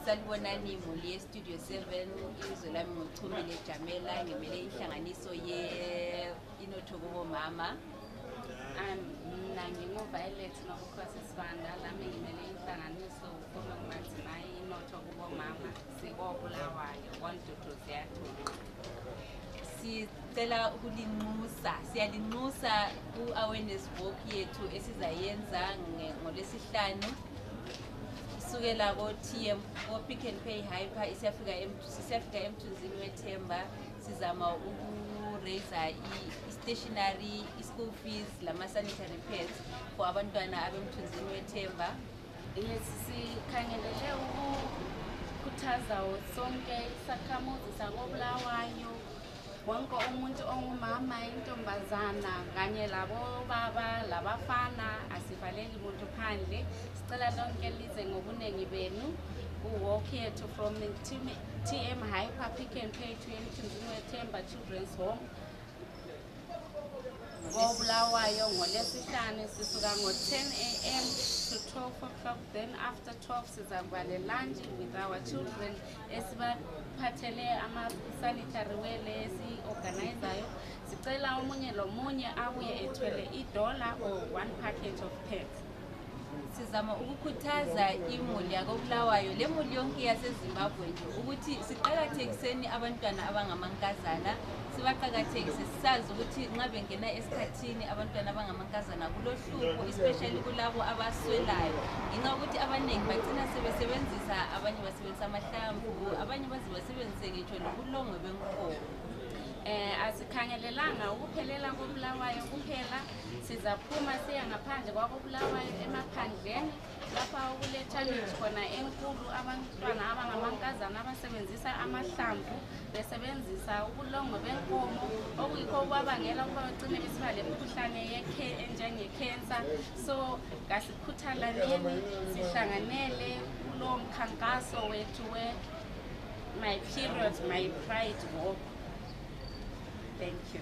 Salibonani Muli Studio 7 izolami ngochumile Jamela ngemele inhlanganiso ye Inotho Kubomama. Mina ngingu-Violet Nobukhosi Sibanda, lami ngimele inhlanganiso Kubomama Inotho Kubomama sikobulawayo kwantutuzi yathula. Sicela ukulinxusa, siyalinxusa ku-awareness walk yethu esizayenza ngolesihlanu sukela ko-TM Pick and Pay Hyper isiyafika emthunzini wethemba. Sizama ukuraisa i-stationery, i-school fees, lama-sanitary pads for abantwana abemthunzini wethemba. Lesi sikhangelele ukukhuthaza sonke isakhamuzi sakobulawayo, wonke umuntu ongumama, intombazana kanye labo baba labafana, asivaleli muntu phandle. Sicela lonke lize ngobunengi benu ku-walk yethu from TM Hyper Pick and Pay to emthunzini wethemba Children's Home kobulawayo ngolesihlanu. Sisuka ngo-10 AM to 12 o'clock, then after 12 sizakuba le-lunch with our children esibaphathele ama-sanitary wele esi-organizayo. Sicela omunye lomunye abuye ethwele $1 or 1 package of pads. Sizama ukukhuthaza imuli yakobulawayo, le muli yonke yaseZimbabwe nje, ukuthi siqakathekiseni abantwana abangamankazana, sibaqakathekise sisazi ukuthi nxa bengena esikhathini abantwana abangamankazana kulohlupho, especially kulabo abaswelayo. Ngenxa ukuthi abaningi bagcina sebesebenzisa, abanye basebenzisa amahlamvu, abanye baze basebenzise ngitsho nobulongwe benkomo. Asikhangelelanga ukuphelela kobulawayo kuphela, sizaphuma siya ngaphandle kwakobulawayo emaphandleni lapha okule-challenge khona enkulu abantwana abangamankazana abasebenzisa amahlamvu besebenzisa ubulongwe benkomo, okuyikho kwabangela ukuba bagcine besiba le mikhuhlane enjenge-cancer. So kasikhuthalaneni sihlanganele kulo mkhankaso wethu My Period, My Pride walk. Thank you.